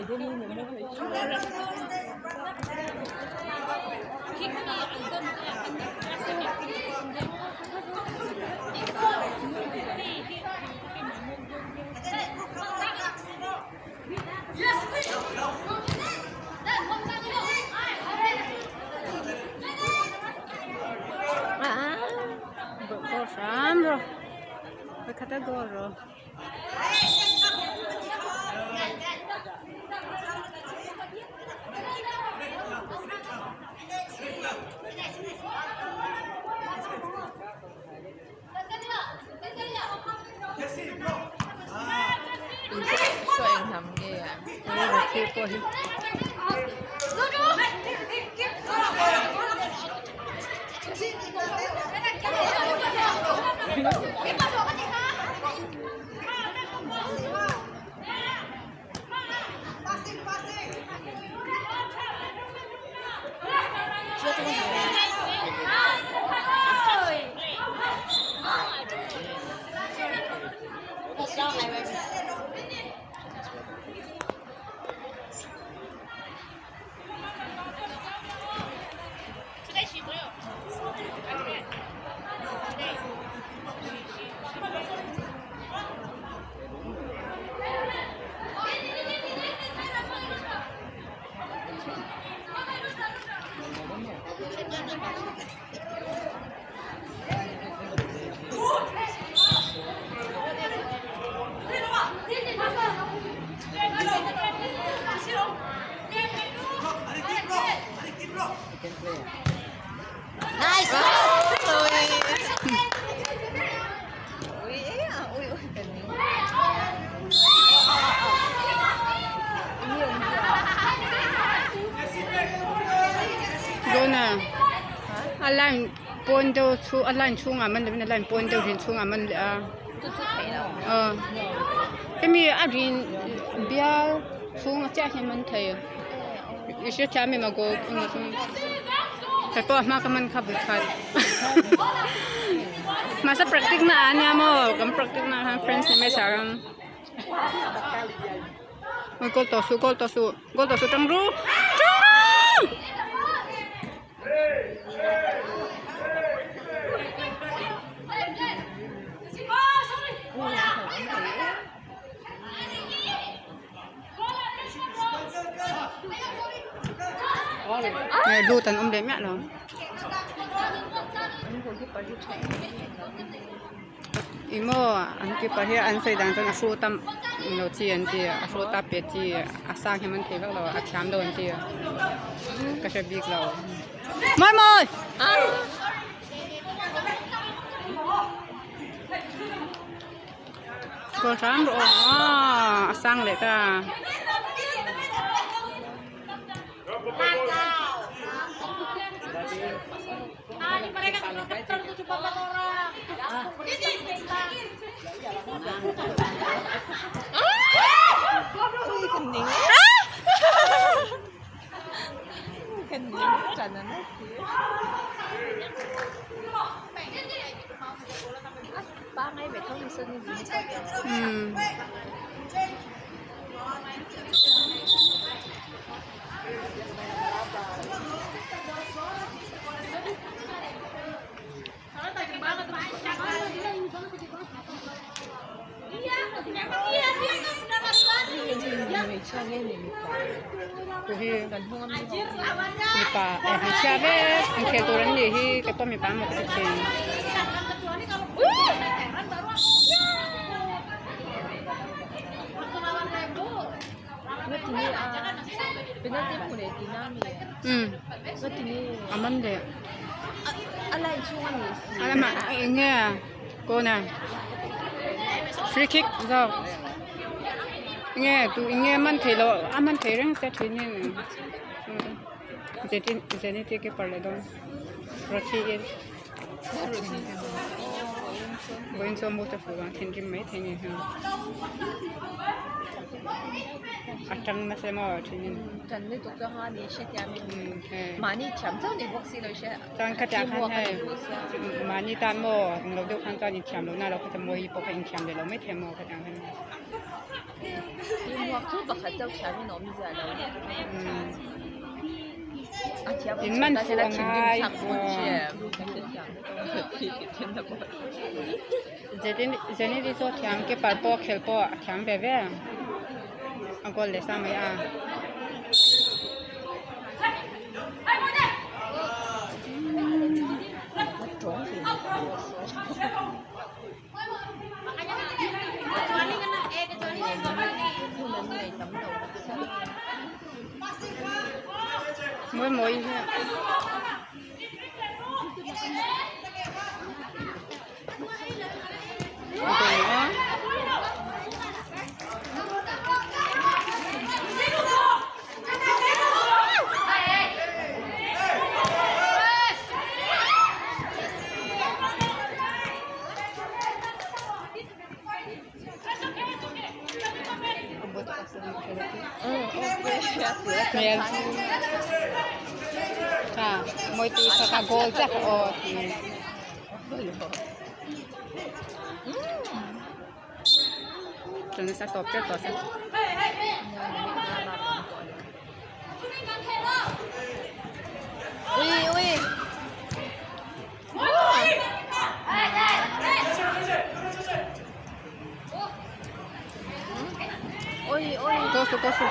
Goal hram rawh pakhat a goal rawh. Dawna a line pawn deuh chhung a line chhungah man lovin a line pawn deuh rin chhungah man leh a aw hemi a rin bial chhung chiah hian man thei i hrethiam em a goal engah chuan hei pawh a hma ka man kha vawikhat mahse practice na ah ania maw kan practice na ah khan friends nen hmeichhia ram goal tawh suh goal tawh suh goal tawh suh tang ru tang ru. Lut an awm leh miah lo. Ih maw an keeper hi an sawi dan chuan a hrut a lo chi an ti a hrut a pe chi a sang hian an thei vak lo a thiam lo an ti a ka hre bik lo. Mawi mawi! Goal hram rawh aw a sang leh ta. Umm. Mipa eh hmeichhia vek inkhel tur an nih hi kei pawh mipa emaw ka ti thin. A man leh a lamah eng nge kawn a free kick zawk nge tu eng nge man theih loh a man thei reng se thin in zenity keeper leh dawn Rothi in vawiin chu a mu te fuh vang thinrim mai thei ni hian a tang nasa emaw thin in chuan khatiang khan hei mahni tan maw englo deuh khan chuan inthiam lohna lo kha chu mawi pawh kha inthiam leh lo maithei maw khatiang khan. In man fuh a ngai Zenith chu a thiam keeper pawh a khel pawh a thiam ve ve a goal leh sa mai a. Mawi mawi hi hmel tha mawi tih kha goal chiah kha aw tih nasa tawp tep tawh se. Go su go su.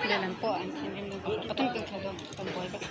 Lehlam pawh an thinrim a tum tum tha dawn kan buai vek.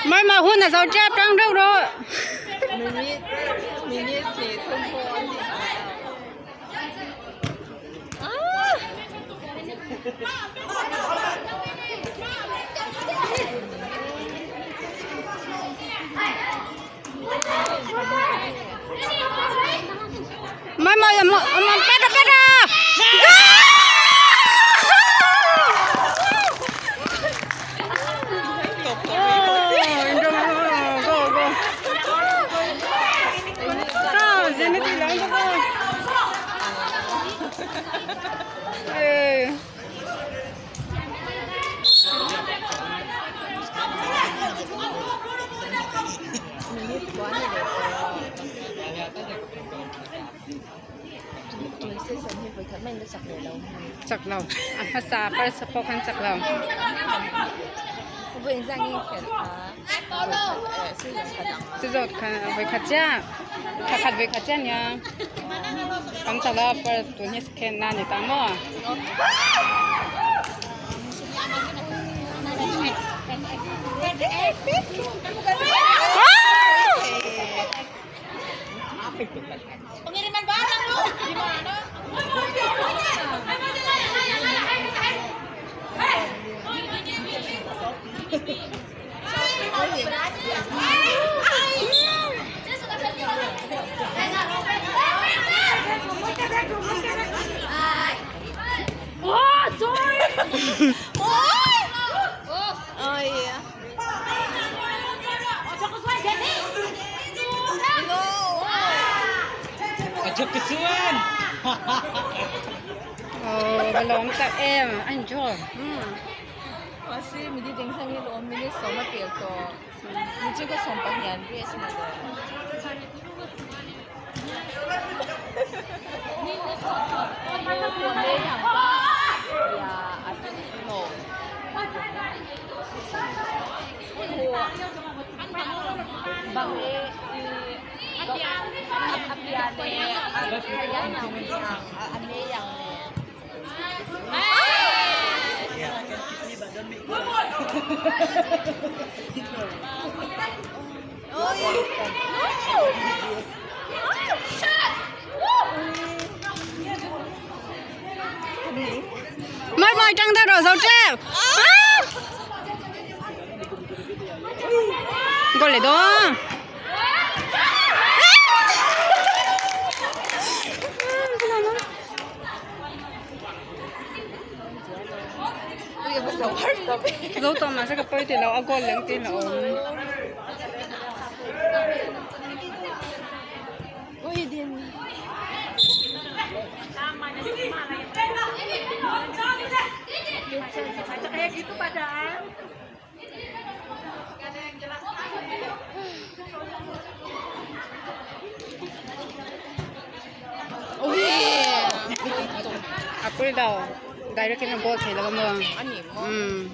Mai mà hun là giàu chép trong đâu rồi. Mai mai mà pet pet à. Go go. Go. Chak lo a hmasa first pawh khan chak lo. Sizawt khan vawikhat chiah thakhat vawikhat chiah nia kan chak lo first tun hi second na ni ta maw. Pengiriman barang lu. Gimana? Aw ka lawm tak em a enjoy. Mới mời trăng ta rồi sao treo. Gọi lại đó. Zo tawh mahse ka pawi tilo a goal leng tin a awm. A pawi lo direct in a goal thei lo a maw. Umm.